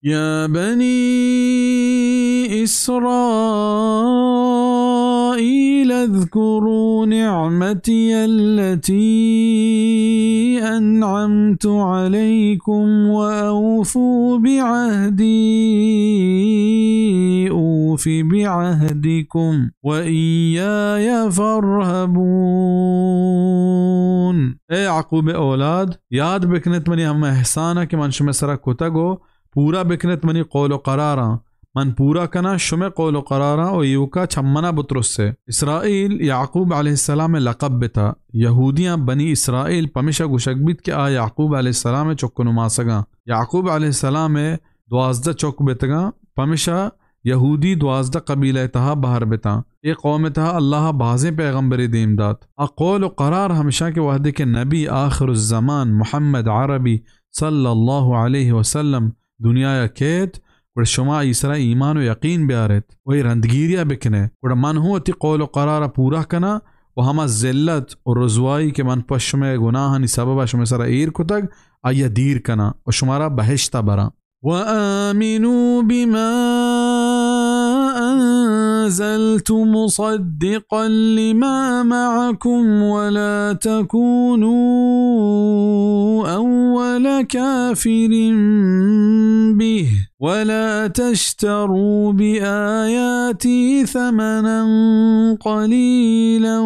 يا بني إسرائيل اذكروا نعمتي التي أنعمت عليكم وأوفوا بعهدي أوف بعهدكم وإياي فارهبون۔ اے یعقوب اولاد، یاد بکنت منی ہما احسان کہ من شمئے سرا کتگ و پورا بکنت منی قول و قراراں۔ من پورا کناں شمئے قول و قراراں و ایوکا چہ منا بترسے۔ اسرائیل یعقوب علیہ السلام لقب بتا۔ یہودیاں بنی اسرائیل پمشا گوشگ بیت کہ آ یعقوب علیہ السلام چک و نماسگاں۔ یعقوب علیہ السلام دوازدہ چک بتگاں، پمشا یہودی دوازدہ قبیلہ تہا بہر بتاں۔ اے قوم تہا اللہ بازیں پیغمبرے دیم دات۔ آ قول و قرار ہمشاں کہ وہدے کہ نبی آخر الزمان محمد عربی صلی اللہ علیہ وسلم دنیایا کیت، گڑا شما آئی سرا ایمان و یقین بیارت و اے رندگیریا بکنئے۔ گڑا من ہوں وتی قول و قرارا پورا کناں و ہما ذلت و رسوائی کہ من پہ شمئے گناہانی سببا شمئے سرا ایر کتگ، آئیا دیر کناں و شمارا بہشتا براں۔ وآمنوا بما أنزلت مصدقا لما معكم ولا تكونوا أول كافر به ولا تشتروا بآياتي ثمنا قليلا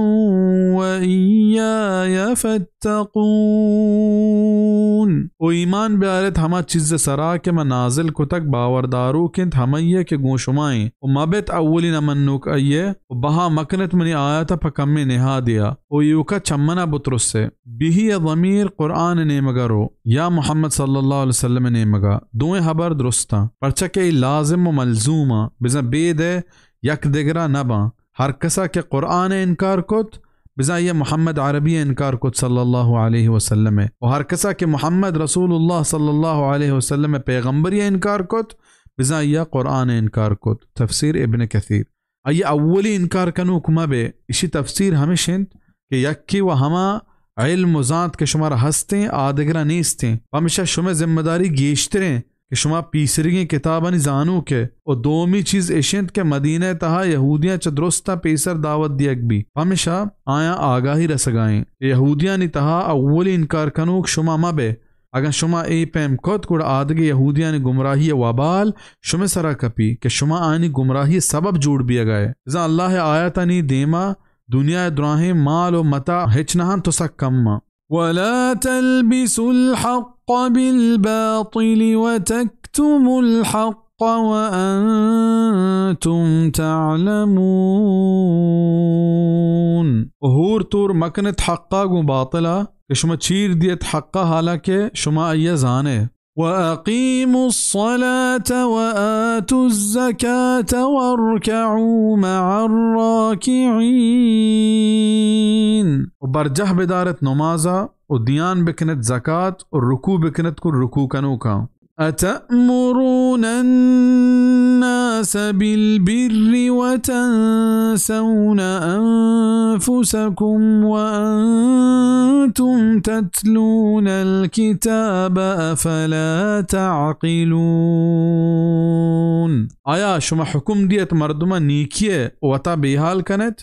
وإياي فاتقون۔ و ایمان بیارت ہما چیز سرا کہ من نازل کتگ، باورداروک انت ہمائی کہ گوں شما ایں، و مبت اولین منوک آئی و بہا مکنت منی آیات پہ کمیں نہادیا، و ایوکا چہ منا بترسے۔ بہ ءِ ضمیر قرآن ءِ نیمگا رو یا محمد صلی اللہ علیہ وسلم ءِ نیمگا، دوئیں ہبر درستاں، پرچا کہ اے لازم و ملزوماں، بزاں بید ءَ یک دگرا نہ باں۔ ہر کسا کہ قرآن ءَ انکار کت، بزاں آئی ءَ محمد عربی ءَ انکار کت صلی اللہ علیہ وسلم ءَ، و ہر کسا کہ محمد رسول اللہ صلی اللہ علیہ وسلم ءِ پیغمبری ءَ انکار کت، بزاں آئی ءَ قرآن ءَ انکار کت۔ تفسیر ابن کثیر۔ آئی ءِ اولی انکار کنوک مہ بے۔ اشی تفسیر ہمش انت کہ یکے و ہما علم و زانت کہ شمارا ہستیں، آ دگرا نیستیں۔ پمیشا شمئے ذمہ داری گیشتریں کہ شما پیسریگیں کتابانی زانوک ئے۔ و دومی چیز اش انت کہ مدینہ ءِ تہا یہودیاں چہ درستاں پیسر دعوت دیگ بی۔ پمیشا آیاں آگاہی رسگا ایں کہ یہودیانی تہا اولی انکار کنوک شما مہ بے۔ اگاں شما اے پیم کت، گڑا آدگہ یہودیانی گمراہی ءِ وبال شمئے سرا کپی کہ شما آیانی گمراہی ءِ سبب جوڑ بیگا ئے۔ بزاں اللہ ءِ آیاتانی دیما دنیا ءِ دراہیں مال و متاع ہچ نہ انت و سک کم آں۔ ولا تلبسوا الحق بالباطل وتكتموا الحق وأنتم تعلمون۔ و ہور تور مکنت حقا گوں باطلا کہ شما چیر دیت حقا، حالانکہ شما آئیا زانے۔ وأقيموا الصلاة وآتوا الزكاة واركعوا مع الراكعين۔ و برجاہ بدارت نمازا و دیان بکنت زکات و رکوع بکنت گوں رکوع کنوکاں۔ أتأمرون الناس بالبر وتنسون أنفسكم وأنتم تتلون الكتاب أفلا تعقلون۔ آیا شما حکم دیت مردماں نیکی ءَ و وتا بے حال کنت،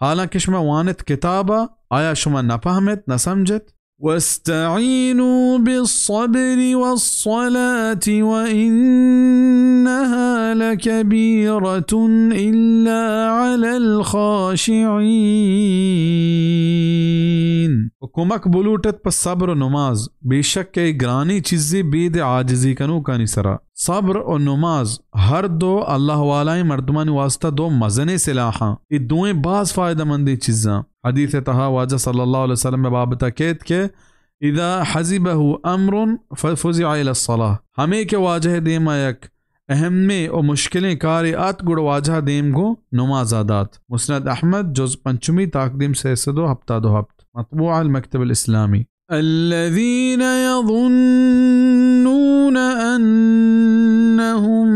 حالانکہ شما وانت کتابا؟ آیا شما نہ پہمت، نہ سمجھت؟ واستعينوا بالصبر والصلاة وإنها لكبيرة إلا على الخاشعين۔ و کمک بلوٹت پہ صبر و نماز، بے شک اے گرانیں چیزے بید عاجزی کنوکانی سرا۔ صبر و نماز ہر دو اللہ والائیں مردمانی واسطہ دو مزنیں سلاحاں۔ اے دوئیں باز فائدہ مندیں چیزاں۔ حدیث ءِ تہا واجہ صلی اللہ علیہ وسلم ءِ بابت ءَ کیت کہ اذا حزبه امر ففزع الى الصلاة۔ ہمے کہ واجہ ءِ دیما یک اہمیں و مشکلیں کارے ات، گڑا واجہ ءَ دیم گوں نمازا دات۔ مسند احمد، جز پنچمی، تاکدیم سئے سد و ہپتاد و ہپت، مطبوعہ المکتب الاسلامی۔ الذين يظنون أنهم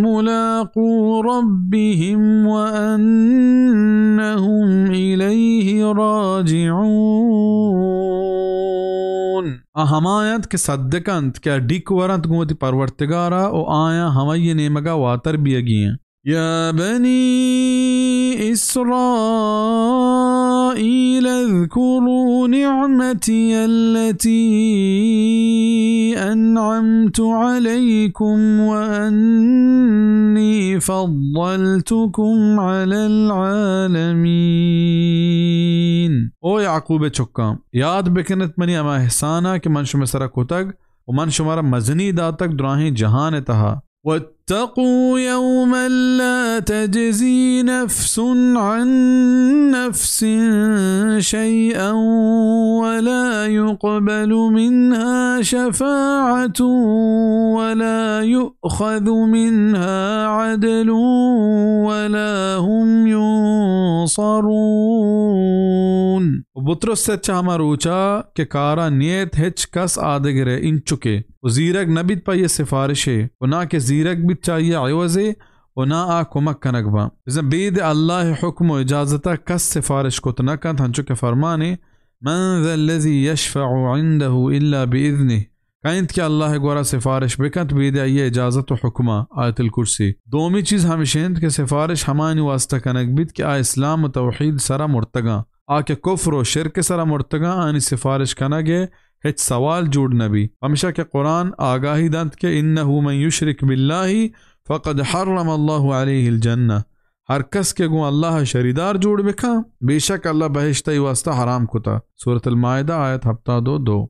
ملاقو ربهم وأنهم إليه راجعون۔ آ ہما انت کہ صدق انت کہ آ ڈیک ورنت گوں وتی پرورتگارا و آیاں ہمائی نیمگا واتر بیگی انت۔ يا بني إسرائيل اذكروا نعمتي التي أنعمت عليكم وأني فضلتكم على العالمين۔ او یعقوب چکاں، یاد بکنت منی ہما احسانا کہ من شمئے سرا کتگ و من شمارا مزنی داتگ دراہیں جہان تہا۔ واتقوا يوما لا تجزي نفس عن نفس شيئا ولا يقبل منها شفاعة ولا يؤخذ منها عدل ولا هم ينصرون۔ و بترس چہ ہما روچا کہ کارا نیت ہچ کس آدگرے انچکے و زیرگ نہ بیت پہ آئی سفارشے و نا کہ زیرگ بیت چہ آئی عوضے و نا آ کمک کنگ باں۔ بزاں بید اللہ حکم و اجازتا کس سفارش کت نہ کنت، ہنچو کہ فرمانے، من ذا الذي يشفع عنده إلا بإذنه، کئے انت کہ اللہ گورا سفارش بکنت بید آئی اجازت و حکما؟ آیت الکرسی۔ دومی چیز ہمش انت کہ سفارش ہمانی واسطہ کنگ بیت کہ آ اسلام و توحید سرا مرتگاں، آ کہ کفر و شرک سرا مرتگاں، آنی سفارش کنگ ہچ سوال جوڑ نہ بی، پمشا کہ قرآن آگاہی دنت کہ انه من يشرك بالله فقد حرم الله عليه الجنة۔ ہر کس کہ گوں اللہ شریدار جوڑ بکاں، بے شک اللہ بہشت آئی واسطہ حرام کتا۔ سورۃ المائدہ، آیت ہپتاد و دو۔